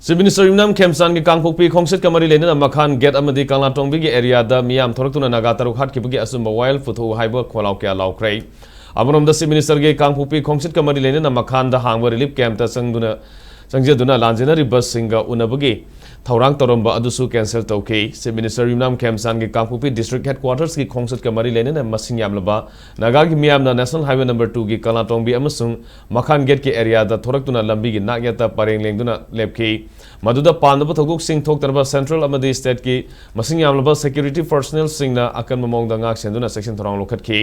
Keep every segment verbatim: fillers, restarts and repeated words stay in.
Chief Minister ꯌꯨꯝꯅꯥꯝ ꯈꯦꯝꯆꯥꯟꯒꯤ ꯀꯥꯡꯄꯣꯛꯄꯤ ꯈꯣꯡꯆꯠꯀ ꯃꯔꯤ ꯂꯩꯅꯅ ꯃꯈꯥꯟ get ꯑꯃꯗꯤ ꯀꯪꯂꯥꯇꯣꯡꯕꯤꯒꯤ ꯑꯦꯔꯤꯌꯥꯗ ꯃꯤꯌꯥꯝ ꯊꯣꯔꯛꯇꯨꯅ ꯅꯥꯒꯥ ꯇꯔꯨꯛ ꯍꯥꯠꯈꯤꯕꯒꯤ ꯑꯆꯨꯝꯕ ꯋꯥꯌꯦꯜ ꯄꯨꯊꯣꯛꯎ ꯍꯥꯏꯕ ꯈꯣꯜꯂꯥꯎ ꯀꯌꯥ ꯂꯥꯎꯈ꯭ꯔꯦ꯫ ꯑꯃꯔꯣꯝꯗ Chief Minister ꯒꯤ ꯀꯥꯡꯄꯣꯛꯄꯤ ꯈꯣꯡꯆꯠꯀ ꯃꯔꯤ ꯂꯩꯅꯅ ꯃꯈꯥꯟꯗ ꯍꯥꯡꯕ relief camp ꯇ ꯆꯪꯗꯨꯅ, ꯆꯪꯖꯗꯨꯅ ꯂꯥꯟꯖꯦꯟꯅꯔꯤꯕꯁꯤꯡꯒ ꯎꯅꯕꯒꯤ ꯊꯧꯔꯥꯡ ꯇꯧꯔꯝꯕ ꯑꯗꯨꯁꯨ cancel ꯇꯧꯈꯤ꯫ Chief Minister ꯌꯨꯝꯅꯥꯝ ꯈꯦꯝꯆꯥꯟꯒꯤ ꯀꯥꯡꯄꯣꯛꯄꯤ district headquarters ꯀꯤ ꯈꯣꯡꯆꯠꯀ ꯃꯔꯤ ꯂꯩꯅꯅ ꯃꯁꯤꯡ ꯌꯥꯝꯂꯕ ꯅꯥꯒꯥꯒꯤ ꯃꯤꯌꯥꯝꯅ National Highway number two ꯒꯤ ꯀꯪꯂꯥꯇꯣꯡꯕꯤ ꯑꯃꯁꯨꯡ ꯃꯈꯥꯟ ꯒꯦꯠꯀꯤ ꯑꯦꯔꯤꯌꯥꯗ ꯊꯣꯔꯛꯇꯨꯅ ꯂꯝꯕꯤꯒꯤ ꯅꯥꯛꯌꯦꯠꯇ ꯄꯔꯦꯡ ꯂꯦꯡꯗꯨꯅ ꯂꯦꯞꯈꯤ꯫ ꯃꯗꯨꯗ ꯄꯥꯝꯗꯕ ꯊꯧꯗꯣꯛꯁꯤꯡ ꯊꯣꯛꯇꯅꯕ central ꯑꯃꯗꯤ state ꯀꯤ ꯃꯁꯤꯡ ꯌꯥꯝꯂꯕ security personnel ꯁꯤꯡꯅ ꯑꯀꯟꯕ ꯃꯑꯣꯡꯗ ꯉꯥꯛ ꯁꯦꯟꯗꯨꯅ ꯆꯦꯛꯁꯤꯟ ꯊꯧꯔꯥꯡ ꯂꯧꯈꯠꯈꯤ꯫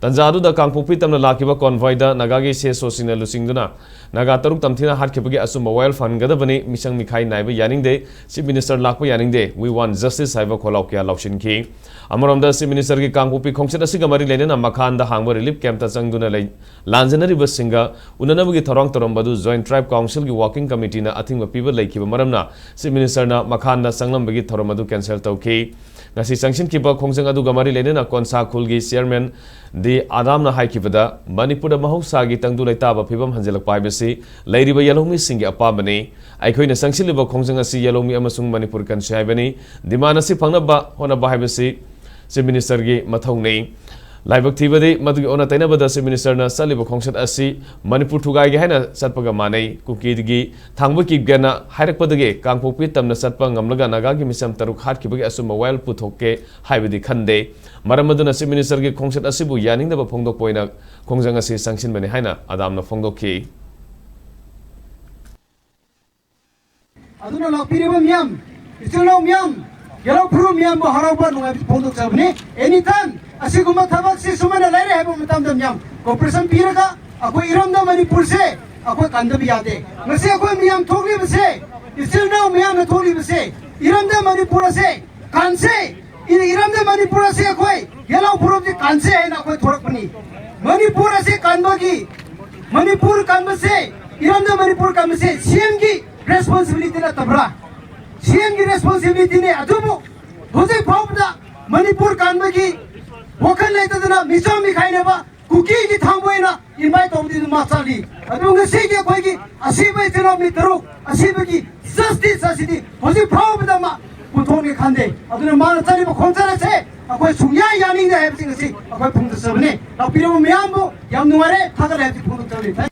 ꯇꯟꯖꯥ ꯑꯗꯨꯗ ꯀꯥꯡꯄꯣꯛꯄꯤ ꯇꯝꯅ ꯂꯥꯛꯈꯤꯕ convoy ꯗ ꯅꯥꯒꯥꯒꯤ C S O ꯁꯤꯡꯅ ꯂꯨꯆꯤꯡꯗꯨꯅ ꯅꯥꯒꯥ ꯇꯔꯨꯛ ꯇꯝꯊꯤꯅ ꯍꯥꯠꯈꯤꯕꯒꯤ ꯑꯆꯨꯝꯕ ꯋꯥꯌꯦꯜ ꯐꯪꯍꯟꯒꯗꯕꯅꯤ, ꯃꯤꯆꯪ ꯃꯤꯈꯥꯏ ꯅꯥꯏꯕ ꯌꯥꯅꯤꯡꯗꯦ, Chief Minister ꯂꯥꯛꯄ ꯌꯥꯅꯤꯡꯗꯦ, We want justice ꯍꯥꯏꯕ ꯈꯣꯜꯂꯥꯎ ꯀꯌꯥ ꯂꯥꯎꯁꯤꯟꯈꯤ꯫ ꯑꯃꯔꯣꯝꯗ Chief Minister ꯒꯤ ꯀꯥꯡꯄꯣꯛꯄꯤ ꯈꯣꯡꯆꯠ ꯑꯁꯤꯒ ꯃꯔꯤ ꯂꯩꯅꯅ ꯃꯈꯥꯟꯗ ꯍꯥꯡꯕ relief camp ꯇ ꯆꯪꯗꯨꯅ ꯂꯩ, ꯂꯥꯟꯖꯦꯟꯅꯔꯤꯕꯁꯤꯡꯒ ꯎꯅꯅꯕꯒꯤ ꯊꯧꯔꯥꯡ ꯇꯧꯔꯝꯕ ꯑꯗꯨ Joint Tribe Council ꯒꯤ working committee ꯅ ꯑꯊꯤꯡꯕ ꯄꯤꯕ ꯂꯩꯈꯤꯕ ꯃꯔꯝꯅ Chief Minister ꯅ ꯃꯈꯥꯟꯗ ꯆꯪꯂꯝꯕꯒꯤ ꯊꯧꯔꯝ ꯑꯗꯨ cancel ꯇꯧꯈꯤ꯫ ꯉꯁꯤ ꯆꯪꯁꯤꯟꯈꯤꯕ ꯈꯣꯡꯖꯪ ꯑꯗꯨꯒ ꯃꯔꯤ ꯂꯩꯅꯅ ꯀꯣꯟꯁꯥ ꯈꯨꯜꯒꯤ chairman ꯗꯤ ꯑꯗꯥꯝꯅ ꯍꯥꯏꯈꯤꯕꯗ, ꯃꯅꯤꯄꯨꯔꯗ ꯃꯍꯧꯁꯥꯒꯤ ꯇꯪꯗꯨ ꯂꯩꯇꯥꯕ ꯐꯤꯕꯝ ꯍꯟꯖꯤꯜꯂꯛꯄ ꯍꯥꯏꯕꯁꯤ ꯂꯩꯔꯤꯕ ꯌꯦꯜꯍꯧꯃꯤꯁꯤꯡꯒꯤ ꯑꯄꯥꯝꯕꯅꯤ꯫ ꯑꯩꯈꯣꯏꯅ ꯆꯪꯁꯤꯜꯂꯤꯕ ꯈꯣꯡꯖꯪ ꯑꯁꯤ ꯌꯦꯜꯍꯧꯃꯤ ꯑꯃꯁꯨꯡ ꯃꯅꯤꯄꯨꯔ ꯀꯟꯁꯤ ꯍꯥꯏꯕꯅꯤ꯫ Demand ꯑꯁꯤ ꯐꯪꯅꯕ ꯍꯣꯠꯅꯕ ꯍꯥꯏꯕꯁꯤ Chief Minister ꯒꯤ ꯃꯊꯧꯅꯤ꯫ ꯂꯥꯏꯕꯛ ꯊꯤꯕꯗꯤ, ꯃꯗꯨꯒꯤ ꯑꯣꯟꯅ ꯇꯩꯅꯕꯗ Chief Minister ꯅ ꯆꯠꯂꯤꯕ ꯈꯣꯡꯆꯠ ꯑꯁꯤ ꯃꯅꯤꯄꯨꯔ ꯊꯨꯒꯥꯏꯒꯦ ꯍꯥꯏꯅ ꯆꯠꯄꯒ ꯃꯥꯟꯅꯩ꯫ ꯀꯨꯀꯤꯒꯤ ꯊꯥꯡꯕ ꯀꯤꯞꯒꯦꯅ ꯍꯥꯏꯔꯛꯄꯗꯒꯤ ꯀꯥꯡꯄꯣꯛꯄꯤ ꯇꯝꯅ ꯆꯠꯄ ꯉꯝꯂꯒ ꯅꯥꯒꯥꯒꯤ ꯃꯤꯆꯝ ꯇꯔꯨꯛ ꯍꯥꯠꯈꯤꯕꯒꯤ ꯑꯆꯨꯝꯕ ꯋꯥꯌꯦꯜ ꯄꯨꯊꯣꯛꯀꯦ ꯍꯥꯏꯕꯗꯤ ꯈꯟꯗꯦ꯫ ꯃꯔꯝ ꯑꯗꯨꯅ Chief Minister ꯒꯤ ꯈꯣꯡꯆꯠ ꯑꯁꯤꯕꯨ ꯌꯥꯅꯤꯡꯗꯕ ꯐꯣꯡꯗꯣꯛꯄ ꯑꯣꯏꯅ ꯈꯣꯡꯖꯪ ꯑꯁꯤ ꯆꯪꯁꯤꯟꯕꯅꯤ ꯍꯥꯏꯅ ꯑꯗꯥꯝꯅ ꯐꯣꯡꯗꯣꯛꯈꯤ꯫ ꯑꯗꯨꯅ ꯂꯥꯛꯄꯤꯔꯤꯕ ꯃꯤꯌꯥꯝ, ꯏꯆꯤꯜ ꯏꯅꯥꯎ ꯃꯤꯌꯥꯝ, ꯌꯦꯜꯍꯧ ꯐꯨꯔꯨꯞ ꯃꯤꯌꯥꯝꯕꯨ ꯍꯔꯥꯎꯕ ꯅꯨꯡꯉꯥꯏꯕ ꯐꯣꯡꯗꯣꯛꯆꯕꯅꯤ꯫ Anytime ꯑꯁꯤꯒꯨꯝꯕ ꯊꯕꯛꯁꯤ ꯁꯨꯃꯥꯏꯅ ꯂꯩꯔꯦ ꯍꯥꯏꯕ ꯃꯇꯝꯗ ꯃꯤꯌꯥꯝ cooperation ꯄꯤꯔꯒ ꯑꯩꯈꯣꯏ ꯏꯔꯝꯗꯝ ꯃꯅꯤꯄꯨꯔꯁꯦ ꯑꯩꯈꯣꯏ ꯀꯟꯗꯕ ꯌꯥꯗꯦ꯫ ꯉꯁꯤ ꯑꯩꯈꯣꯏ ꯃꯤꯌꯥꯝ ꯊꯣꯛꯂꯤꯕꯁꯦ, ꯏꯆꯤꯜ ꯏꯅꯥꯎ ꯃꯤꯌꯥꯝꯅ ꯊꯣꯛꯂꯤꯕꯁꯦ, ꯏꯔꯝꯗꯝ ꯃꯅꯤꯄꯨꯔ ꯑꯁꯦ ꯀꯥꯟꯁꯦ, ꯏ-, ꯏꯔꯝꯗꯝ ꯃꯅꯤꯄꯨꯔ ꯑꯁꯦ ꯑꯩꯈꯣꯏ ꯌꯦꯜꯍꯧ ꯐꯨꯔꯨꯞꯁꯤ ꯀꯥꯟꯁꯦ ꯍꯥꯏꯅ ꯑꯩꯈꯣꯏ ꯊꯣꯔꯛꯄꯅꯤ꯫ ꯃꯅꯤꯄꯨꯔ ꯑꯁꯤ ꯀꯟꯕꯒꯤ, ꯃꯅꯤꯄꯨꯔ ꯀꯟꯕꯁꯦ, ꯏꯔꯝꯗꯝ ꯃꯅꯤꯄꯨꯔ ꯀꯟꯕꯁꯦ C M ꯒꯤ responsibility ꯅꯠꯇꯕ꯭ꯔꯥ? C M ꯒꯤ responsibility ꯅꯤ꯫ ꯑꯗꯨꯕꯨ ꯍꯧꯖꯤꯛ ꯐꯥꯎꯕꯗ ꯃꯅꯤꯄꯨꯔ ꯀꯟꯕꯒꯤ ꯋꯥꯈꯜ ꯂꯩꯇꯗꯅ ꯃꯤꯆꯝ ꯃꯤꯈꯥꯏꯅꯕ ꯀꯨꯀꯤꯒꯤ ꯊꯥꯡꯕ ꯑꯣꯏꯅ invite ꯇꯧꯕꯗꯤ ꯑꯗꯨꯝ ꯃꯥ ꯆꯠꯂꯤ꯫ ꯑꯗꯨ ꯉꯁꯤꯒꯤ ꯑꯩꯈꯣꯏꯒꯤ ꯑꯁꯤꯕ ꯏꯆꯤꯜ ꯏꯅꯥꯎ ꯃꯤ ꯇꯔꯨꯛ ꯑꯁꯤꯕꯒꯤ ꯖꯁꯇꯤꯁ ꯑꯁꯤꯗꯤ ꯍꯧꯖꯤꯛ ꯐꯥꯎꯕꯗ ꯃꯥ ꯄꯨꯊꯣꯛꯅꯤ ꯈꯟꯗꯦ꯫ ꯑꯗꯨꯅ ꯃꯥꯅ ꯆꯠꯂꯤꯕ ꯈꯣꯡꯆꯠ ꯑꯁꯦ ꯑꯩꯈꯣꯏ ꯁꯨꯡꯌꯥ ꯌꯥꯅꯤꯡꯗꯦ ꯍꯥꯏꯕꯁꯤꯡ ꯑꯁꯤ ꯑꯩꯈꯣꯏ ꯐꯣꯡꯗꯣꯛꯆꯕꯅꯤ꯫ ꯂꯥꯛꯄꯤꯔꯕ ꯃꯌꯥꯝꯕꯨ ꯌꯥꯝ ꯅꯨꯡꯉꯥꯏꯔꯦ, ꯊꯥꯒꯠꯂꯦ ꯍꯥꯏꯕꯁꯤ ꯐꯣꯡꯗꯣꯛꯆꯕꯅꯤ꯫